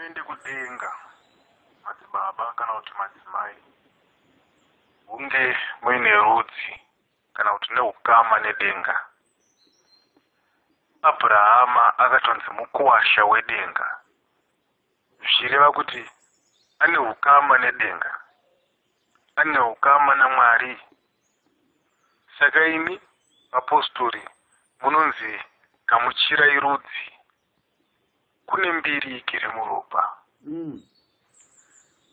muende kudenga madzibaba kana kuti madzimai hunge muine rudzi kana kuti neukama nedenga. Abrahama akatonzi mukuwasha wedenga zvichireva kuti ane ukama nedenga, ane ukama naMwari. Saka imi vapostori munonzi gamuchirai rudzi, kune mbiri igere muropa.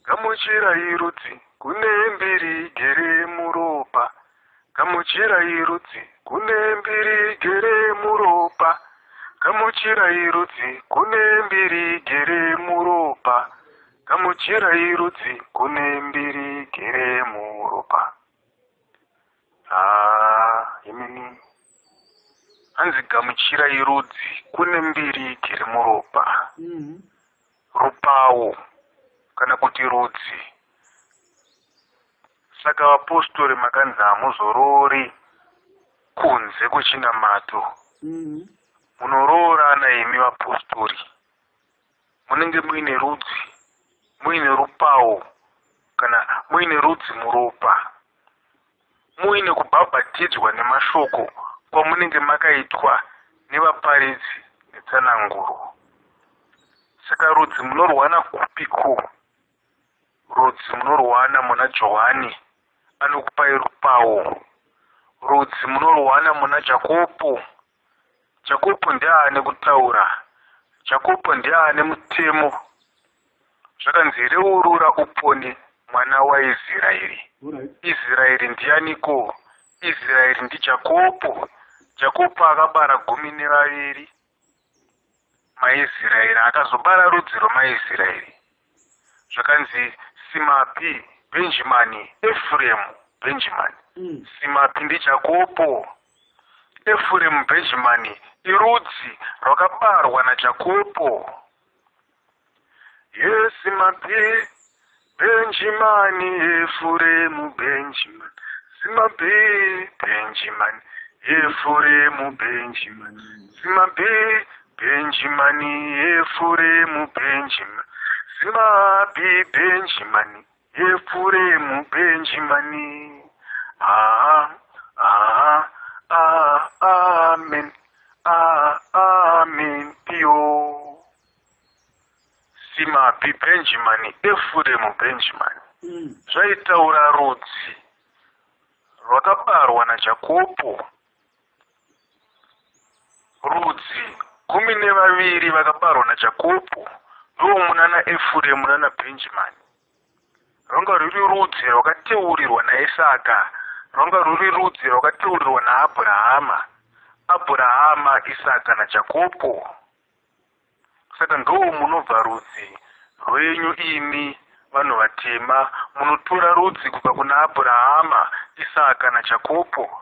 Gamuchirai rudzi, kune mbiri igere muropa. Gamuchirai rudzi, kune mbiri igere muropa. Gamuchirai rudzi, kune mbiri igere muropa. Gamuchirai rudzi, kune mbiri igere muropa. Ah, imini. Hanzi gamuchirai rudzi, kune mbiri igere muropa. Rupawo kana kuti rudzi. Saka vapostori makanzi hamuzorori kunze kwechinamato. Munoroorana imi vapostori. Munenge muine rudzi, muine rupawo kana muine rudzi muropa. Muine kubhabhatidzwa nemashoko kwamunenge makaitwa nevaparidzi netsananguro. Saka rudzi munorwana kupiko? Rudzi munorwana muna Johani anokupai rupawo. Rudzi munorwana muna Jakopo. Jakopo ndiye kutaura. Jakopo ndiye mutemo. Zvakanzi reurura upone mwana waIsraeri. Israeri ndianiko? Israeri ndiJakopo. Jakopo akabara 12 maIsraeri, akazobara rudzi rwemaIsraeri. Zvakanzi Simapi, Benjamini, Efuremu, Benjamini. Simapi ndiJakopo. Efuremu, Benjamini irudzi rwakabarwa naJakopo. Yesimapi, Benjamini, Efuremu, Benjamini. Simapi, Benjamini, Efuremu, Benjamini. Simapi, Benjamini, Efuremu, Benjamini. Simapi, Benjamini, Efuremu, Benjamini. Ah, ah, ah, amen. Ah, amen. Pio. Simapi, Benjamini, Efuremu, Benjamini. Zvaitaura rudzi rwakabarwa naJakopo. Rudzi 12 vakabarwa naJakopo ndomunana Efuremu nana Benjamini. Rwanga rwuri rudzi rwakateurirwa naIsaka, rwanga rwuri rudzi rwakateurirwa naAbhurahama. Abhurahama, Isaka naJakopo. Saka ndo munobva rudzi rwenyu imi vanhu vatema, munotora rudzi kubva kuna Abhurahama, Isaka naJakopo.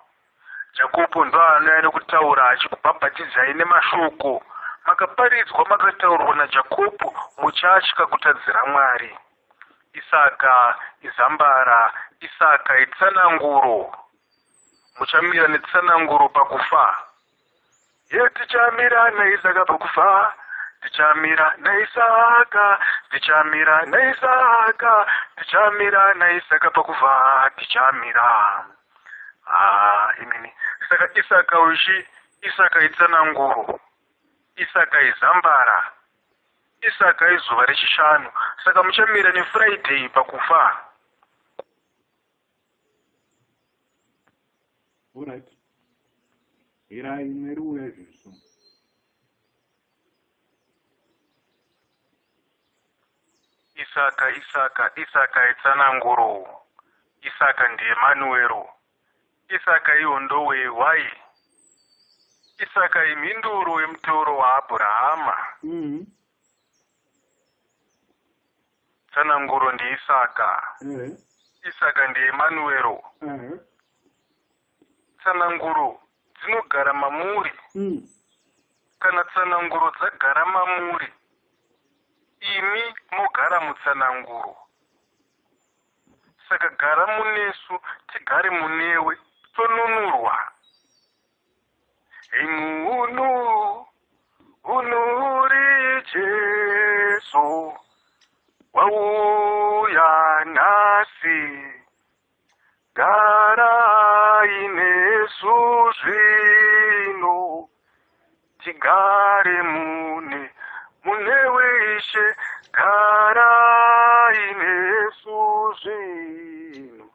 Jakopo ndo anouya nekutaura achikubhabhatidzai nemashoko. Makaparidzwa makataurwa naJakopo muchatya kutadzira Mwari. Isaka izambara, Isaka itsananguro. Muchamira netsananguro pakufa. Ye tichamira naIsaka pakufa. Tichamira naIsaka, tichamira naIsaka, tichamira naIsaka pakufa, tichamira. Ah, imini. Saka Isaka uchi, Isaka itsananguro. Isaka izambara. Isaka izuva rechishanu. Saka muchamira neFriday pakufa. Alright. Irai imwe izvozvo. Isaka, Isaka, Isaka itsananguro. Isaka ndiEmanuero. Isaka ihondowe yehwai. Isaka imhinduro yemutoro waAbhurahama. Tsananguro ndiIsaka. Isaka ndiEmanuero. Tsananguro dzinogara mamuri. Kana tsananguro dzagara mamuri, imi mogara mutsananguro. Saka gara munesu, tigare munewe, tonunurwa. Imunu, unuri Jesu. Jesu wauya nhasi, garai nesu zvino, tigare mune munewe Ishe, garai nesu zvino,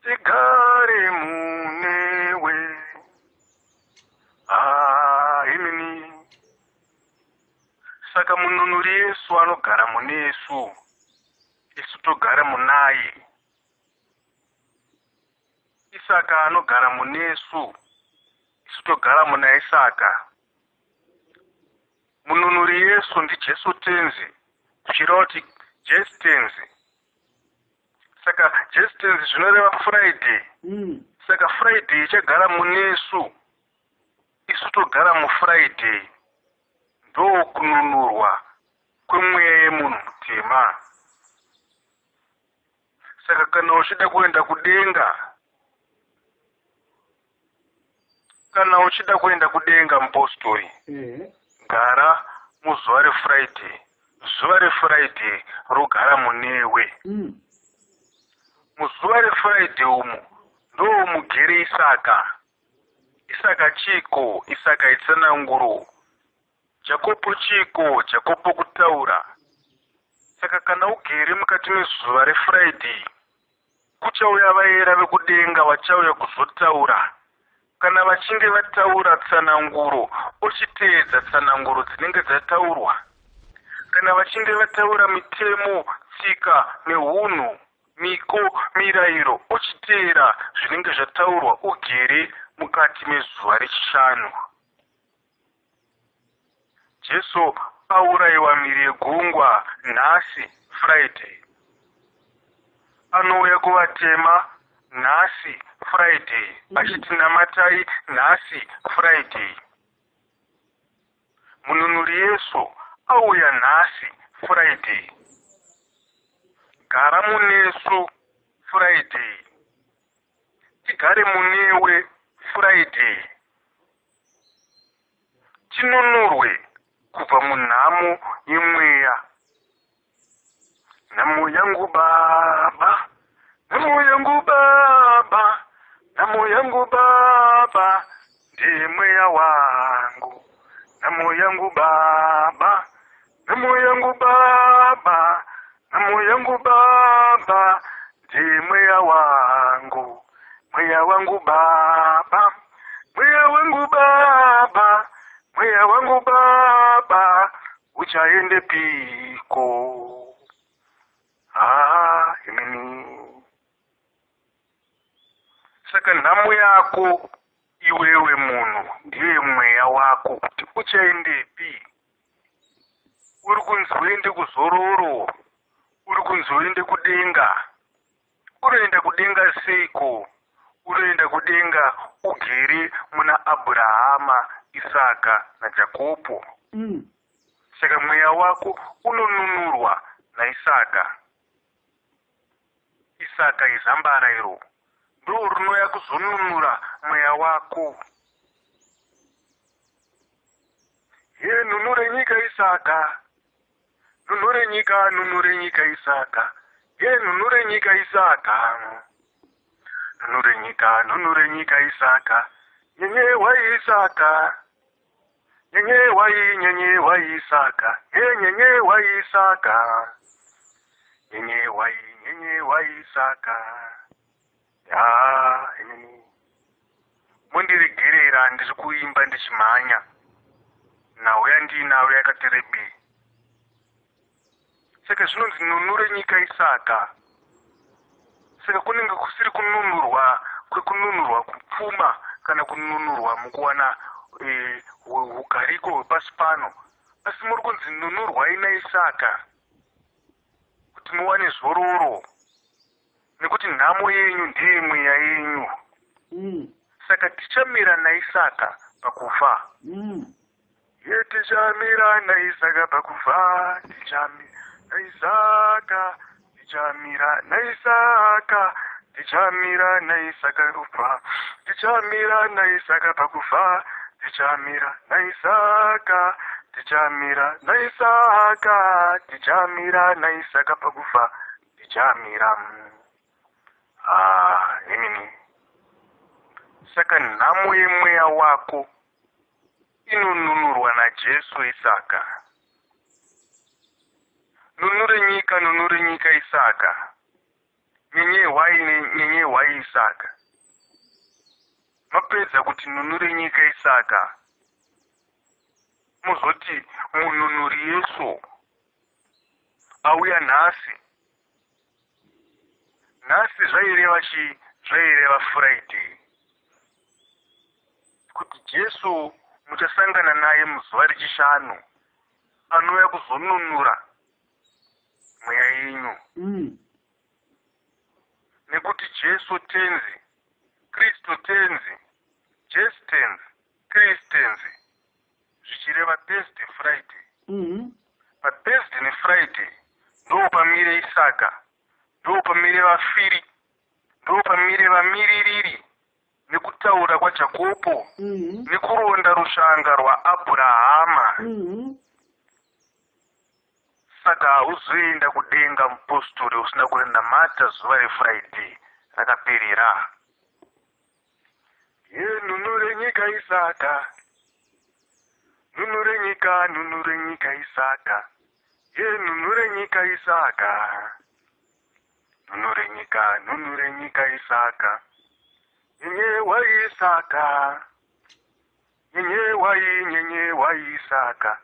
tigare munewe. Ah, imini. Saka mununuri Yesu anogara munesu, isu togara munaye. Isaka anogara munesu, isu togara muna Isaka. Mununuri Yesu ndiJesu Tenzi, zvichireva kuti Jesu Tenzi. Saka Jesu Tenzi zvinoreva Friday. Saka Friday ichagara munesu, isu togara muFriday. Ndokununurwa kwemweya yemunhu mutema. Saka kana uchida kuenda kudenga, kana uchida kuenda kudenga mupostori, gara muzuva reFriday. Zuva reFriday rogara munewe. Muzuva reFriday umu ndomugere Isaka. Isaka chiko? Isaka itsananguro. Jakopo chiko? Jakopo kutaura. Saka kana ugere mukati mezuva reFriday, kuchauya vaera vekudenga vachauya kuzotaura. Kana vachinge vataura tsananguro, ochiteedza tsananguro dzinenge dzataurwa. Kana vachinge vataura mitemo, tsika nehunhu, miko, mirayiro, ochiteera zvinenge zvataurwa ugere mukati mezuva rechishanu. Jesu aurayiwa mhiri yegungwa nhasi Friday. Anouya kuvatema nhasi Friday, achiti namatai nhasi Friday. Mununuri Yesu auya nhasi Friday. Gara munesu Friday. Tigare munewe Friday. Tinunurwe kubva munhamo yemweya. Nhamo yangu baba, nhamo yangu baba, nhamo yangu baba, ndiye mweya wangu. Nhamo yangu baba, nhamo yangu baba, nhamo yangu baba, ndiye mweya wangu. Mweya wangu baba, mweya wangu baba, mweya wangu baba, uchaende piko? Ah, imini. Saka nhamo yako iwewe munhu ndiye mweya wako kuti uchaendepi. Uri kunzi uende kuzororo, uri kunzi uende kudenga. Unoenda kudenga seiko? Unoenda kudenga ugere muna Abrahama, Isaka naJakopo. Saka mweya wako unonunurwa naIsaka. Isaka izambara iro ndo rinouya kuzonunura mweya wako. Ye nunure nyika Isaka, nunure nyika, nunure nyika Isaka. Ye nunure nyika Isaka, nunure nyika, nunure nyika Isaka. Nyenye wa Isaka, nyenye wa, nyenye wa Isaka. Ye nyenye wa Isaka, nyenye wa, nyenye wa Isaka. Ya inini mundiregerera, ndiri kuimba ndichimhanya. Nhau yandiinayo yakati rebei. Saka zvinonzi nunure nyika Isaka. Saka kunenge kusiri kununurwa kwekununurwa kupfuma kana kununurwa mukuwana ugariko hwepasi pano, asi muri kunzi nunurwai naIsaka kuti muwane zororo, nekuti nhamo yenyu ndiye mweya yenyu. Saka tichamira naIsaka pakufa. Ye tichamira naIsaka pakufa, tichamira naIsaka, tichamira naIsaka, tichamira naIsaka kufa, tichamira naIsaka pakufa, tichamira naIsaka, Tichamira naIsaka, tichamira naIsaka pakufa, tichamira. Ah, imini. Saka nhamo yemweya wako inonunurwa naJesu Isaka. Nunure nyika, nunure nyika Isaka. Nyenye hwai, nyenye hwai Isaka. Mapedza kuti nunure nyika Isaka, muzoti mununuri Yesu auya nhasi. Nhasi zvaireva chii? Zvaireva Friday. Kuti Jesu muchasangana naye muzuva rechishanu, anouya kuzonunura mweya yenyu. Nekuti Jesu tenzi, Kristu tenzi, Jesu tenzi, Kristu tenzi, zvichireva Thursday, Friday. PaThursday neFriday ndo pamire Isaka, ndo pamire vafiri, ndo pamire vamiririri nekutaura kwaJakobo, nekuronda rushanga rwaAbhurahama. Saka hauzoenda kudenga mupostori usina kurinamata zuva reFriday rakaperera. Ye nunure nyika Isaka, nunure nyika, nunure nyika Isaka, ye nunure nyika Isaka, nunure nyika, nunure nyika Isaka, nyenye wa Isaka, nyenye wa nyenye wa Isaka,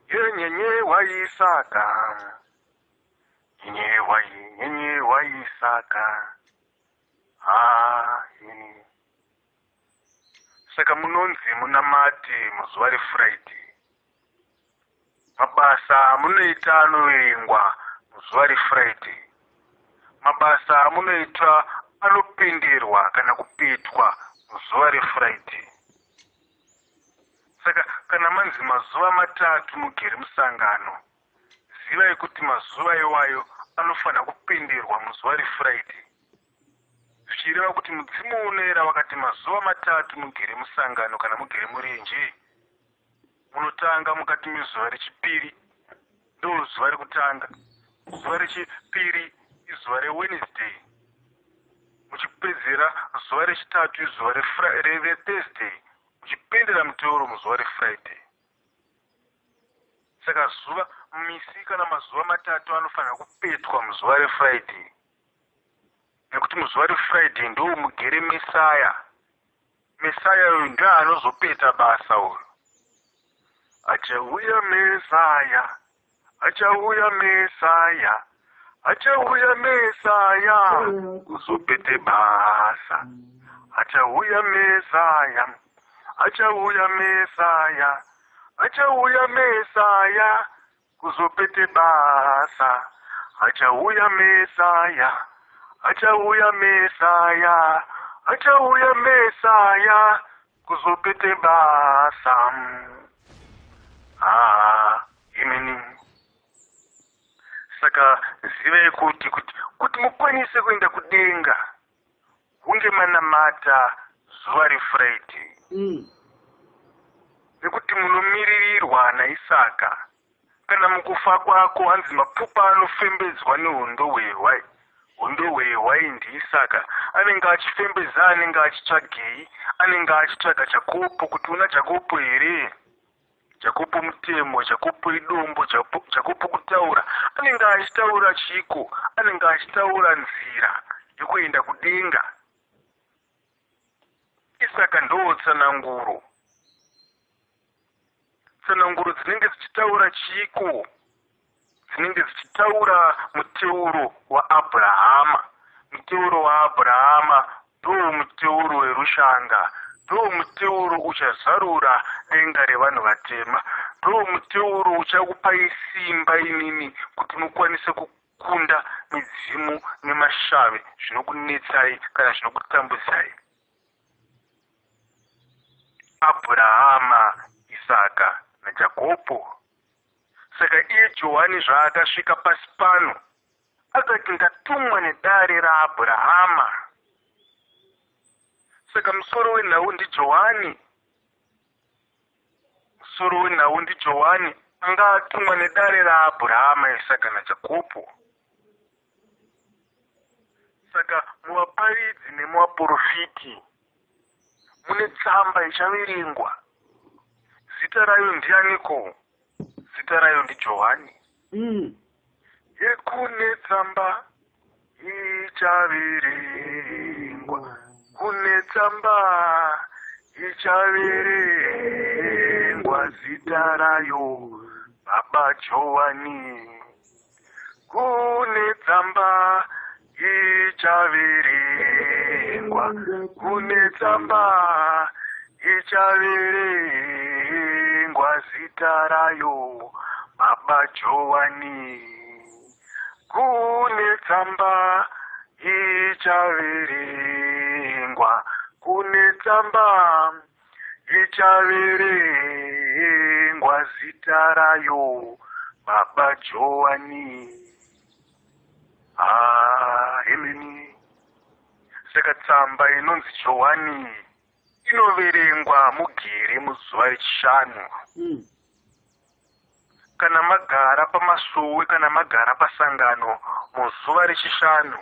ye nyenye wa Isaka, nyenye wa nyenye wa Isaka. Ah, ini. Saka munonzi munamati muzuva reFriday. Mabasa amunoita anoverengwa muzuva reFriday. Mabasa amunoita anopindirwa kana kupetwa muzuva reFriday. Saka kana manzi mazuva matatu mugere musangano, zivai kuti mazuva iwayo anofanira kupindirwa muzuva reFriday. Zvichireva kuti mudzimu unoera wakati mazuva matatu mugere musangano kana mugere murenje, munotanga mukati mezuva rechipiri, ndo zuva rekutanga. Zuva rechipiri izuva reWednesday, muchipedzera zuva rechitatu izuva reThursday, muchipendera muteuro muzuva reFriday. Saka zuva misi kana mazuva matatu anofanira kupetwa muzuva reFriday, nekuti muzuva reFriday ndo mugere Mesaya. Mesaya uyu ndiye anozopeta basa uyu. Achauya Mesaya, achauya Mesaya, achauya Mesaya kuzopete basa. Achauya Mesaya, achauya Mesaya, achauya Mesaya kuzopete basa. Achauya Mesaya, achauya Mesaya, achauya Mesaya kuzopete basa. Ah, imini. Saka zivai kuti kuti mukwanise kuenda kudenga hunge manamata zuva reFriday. Nekuti munomiririrwa naIsaka. Kana mukufa kwako hanzi mapfupa anofembedzwa nehondo hwehwai. Hondo hwehwai ndiIsaka. Anenge achifembedza, anenge achitsvagei, anenge achitsvaga Jakobo kuti una Jakobo here? Jakobo mutemo, Jakobo idombo, Jakobo kutaura. Anenge achitaura chiko, anenge achitaura nzira yekuenda kudenga. Isaka ndo tsananguro. Tsananguro dzinenge dzichitaura chiko, dzinenge dzichitaura muteuro waAbhurahama. Muteuro waAbhurahama ndo muteuro werushanga, ndo muteuro uchazarura denga revanhu vatema, ndo muteuro uchakupai simba imimi kuti mukwanise kukunda midzimu nemashave zvinokunetsai kana zvinokutambudzai. Abhurahama, Isaka naJakobo. Saka iye Johani zvaakasvika pasi pano akati ndatumwa nedare raAbhurahama. Saka musoro wenhau ndiJohani. Musoro wenhau ndiJohani anga atumwa nedare raAbhurahama, Isaka naJakobho. Saka muvaparidzi nemuvaporofiti mune tsamba ichaverengwa. Zita rayo ndianiko? Zita rayo ndiJohani. Yekune tsamba ichaverengwa, kune tsamba ichaverengwa, zita rayo Baba Johani. Kune tsamba ichaverengwa, kune tsamba ichaverengwa, zita rayo Baba Johani. Kune tsamba ichaverengwa, kune tsamba ichaverengwa, zita rayo Baba Johani. Hemeni. Saka tsamba inonzi Johani inoverengwa mugere muzuva rechishanu. Kana magara pamasowe, kana magara pasangano muzuva rechishanu,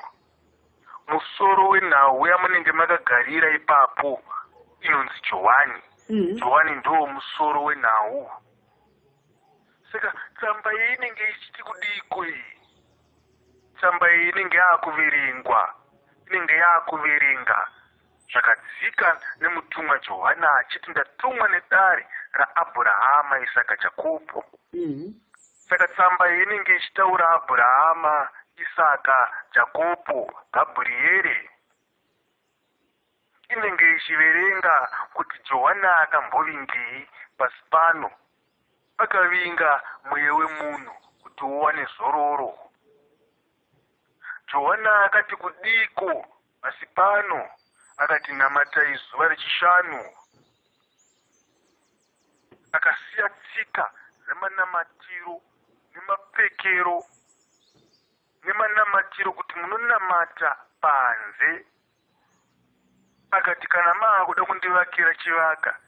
musoro wenhau yamunenge makagarira ipapo inonzi Johani. Johani ndo musoro wenhau. Saka tsamba iyi inenge ichiti kudiko iyi? Tsamba iyi inenge yaakuverengwa, inenge yaakuverenga zvakadzika nemutumwa Johani achiti ndatumwa nedare raAbhurahama, Isaka, Jakobho. Saka tsamba iyi inenge ichitaura Abhurahama, Isaka, Jakobho, Gabhurieri. Inenge ichiverenga kuti Johani akambovingei pasi pano. Akavinga mweya wemunhu kuti uwane zororo. Johani akati kudiko pasi pano? Akati namatai zuva rechishanu. Akasiya tsika dzemanamatiro nemapfekero nemanamatiro kuti munonamata panze. Akati kana maakuda kundivakira chivaka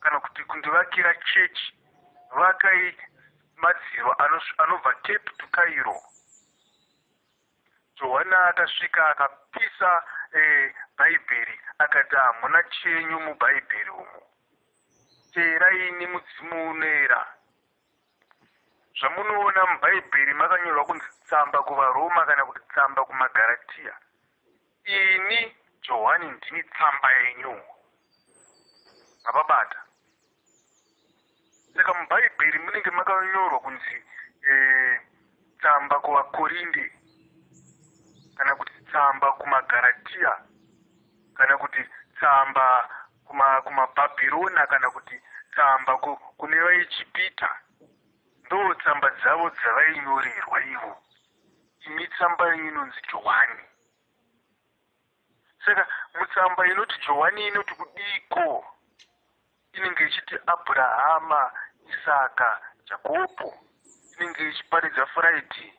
kana kuti kundivakira chechi, vakai madziro anobva Cape to Cairo. Johani akasvika akapisa Bhaibheri, akati hamuna chenyu muBhaibheri umu. Teerai mudzimu unoera. Zvamunoona muBhaibheri makanyorwa kunzi tsamba kuvaRoma kana kuti tsamba kumaGaratiya. Ini Johani ndini tsamba yenyu. Mapabata. Saka muBhaibheri munenge makanyorwa kunzi tsamba kuvaKorinde kana kuti tsamba kumaGaratiya kana kuti tsamba kumaBhabhirona kana kuti tsamba kune vaIjipita. Ndo tsamba dzavo dzavainyorerwa ivo. Imi tsamba yenyu inonzi Johani. Saka mutsamba inoti Johani inoti kudiko? Inenge ichiti Abhurahama, Isaka, Jakobho. Inenge ichiparidza Friday.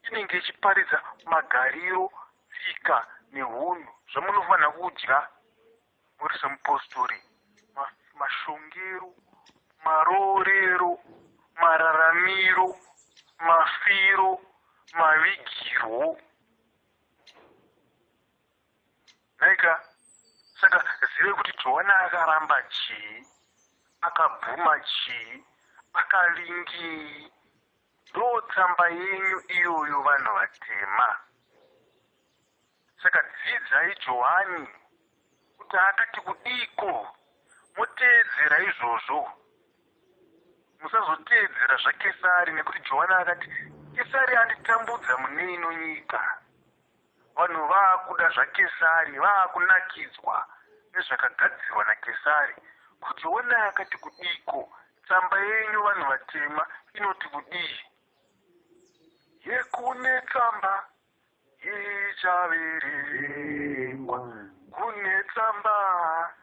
Inenge ichiparidza magariro, tsika nehunhu zvamunofanira kudya muri semupostori, mashongero, maroorero, mararamiro, mafiro, mavigirwo. Naika. Saka zive kuti Johani akaramba chii, akabvuma chii, akavingei. Ndo tsamba yenyu iyoyo vanhu vatema. Saka dzidzai Johani kuti akati kudiko, moteedzera izvozvo. Musazoteedzera zvaKesari, nekuti Johani akati Kesari anditambudza mune ino nyika. Vanhu vaakuda zvaKesari, vaakunakidzwa nezvakagadzirwa naKesari. Kuti Johani akati kudiko, tsamba yenyu vanhu vatema inoti kudii? Yekune tsamba ichaverengwa, kune tsamba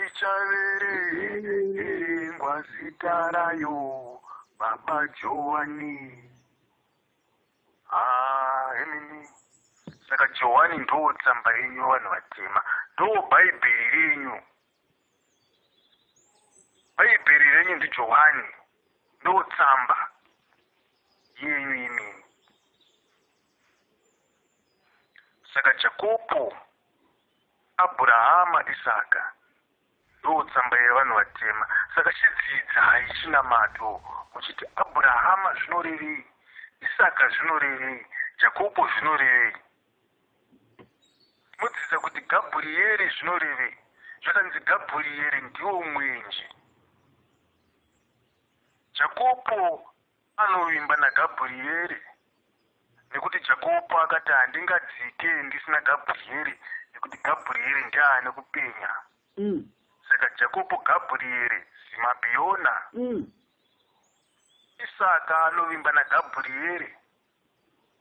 ichaverengwa, zita rayo Baba Johani. Hemeni. Saka Johani ndo tsamba yenyu vanhu vatema, ndo Bhaibheri renyu. Bhaibheri renyu ndiJohani, ndotsamba yenyu imini. Saka Jakopo, Abhurahama, Isaka ndotsamba yevanhu vatema. Saka chidzidzai chinamato muchiti Abhurahama zvinorevei, Isaka zvinorevei, Jakopo zvinorevei. Modzidza kuti Gabhurieri zvinorevei. Zvakanzi Gabhurieri ndiwo mwenje. Jakopo anovimba naGabhurieri nekuti Jakopo akati handingadzike ndisina Gabhurieri nekuti Gabhurieri ndiane kupenya. Saka Jakopo Gabhurieri zimabhiona. Isaka anovimba naGabhurieri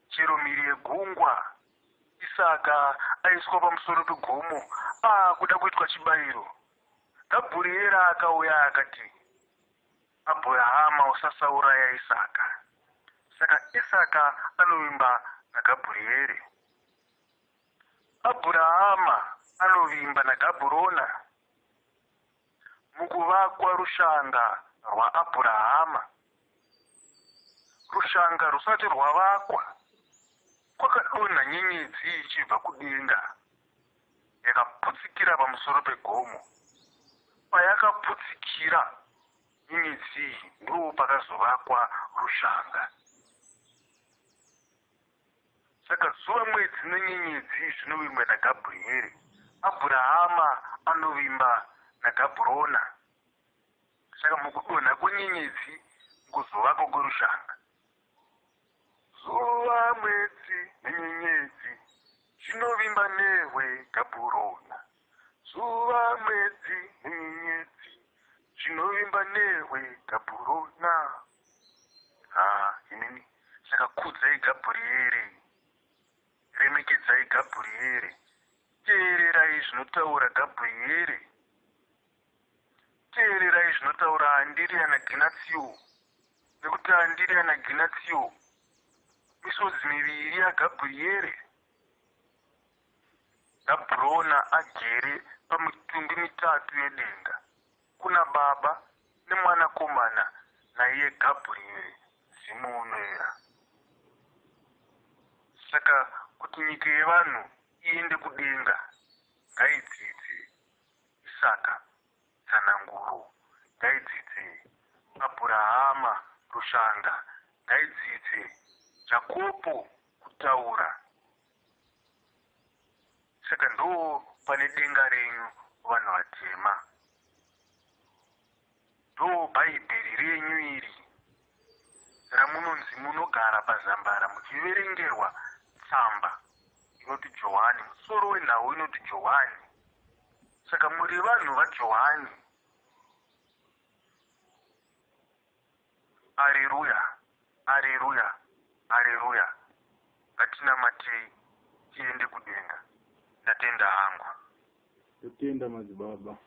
chero mhiri yegungwa. Isaka aiswa pamusoro pegomo aakuda kuitwa chibayiro. Gabhurieri akauya akati Abhurahama usasauraya Isaka. Saka Isaka anovimba naGabhurieri. Abhurahama anovimba naGabhurona mukuvakwa rushanga rwaAbhurahama. Rushanga rusati rwavakwa kwakadonha nyenyedzi ichibva kudenga yakaputsikira pamusoro pegomo. Payakaputsikira nyenyedzi iyi ndo pakazovakwa rushanga. Saka zuva, mwedzi nenyenyedzi zvinovimba naGabhurieri. Abhurahama anovimba naGabhurona. Saka mukudonha kwenyenyedzi kuzovakwa kwerushanga. Zuva, mwedzi nenyenyedzi zvinovimba newe Gabhurona. Zuva, mwedzi nenyenyedzi zvinovimba newe Gabhurona. Inini saka kudzai Gabhurieri, remekedzai Gabhurieri, teererai zvinotaura Gabhurieri, teererai zvinotaura Andiriya naGinatio, nekuti Andiriya naGinatio misodzi miviri yaGabhurieri. Gabhurona agere pamitumbi mitatu yedenga, kuna Baba neMwanakomana naiye Gabhurieri zimunoera. Saka kuti nyika yevanhu iende kudenga ngaidzidze Isaka tsananguro, ngaidzidze Abhurahama rushanga, ngaidzidze Jakopo kutaura. Saka ndo pane denga renyu vanhu vatema, ndo Bhaibheri renyu iri ramunonzi munogara pazambara muchiverengerwa tsamba inoti Johani, musoro wenhau inoti Johani. Saka muri vanhu vaJohani. Areruya, areruya, areruya. Ngatinamatei tiende kudenga. Ndatenda hangu. Totenda madzibaba.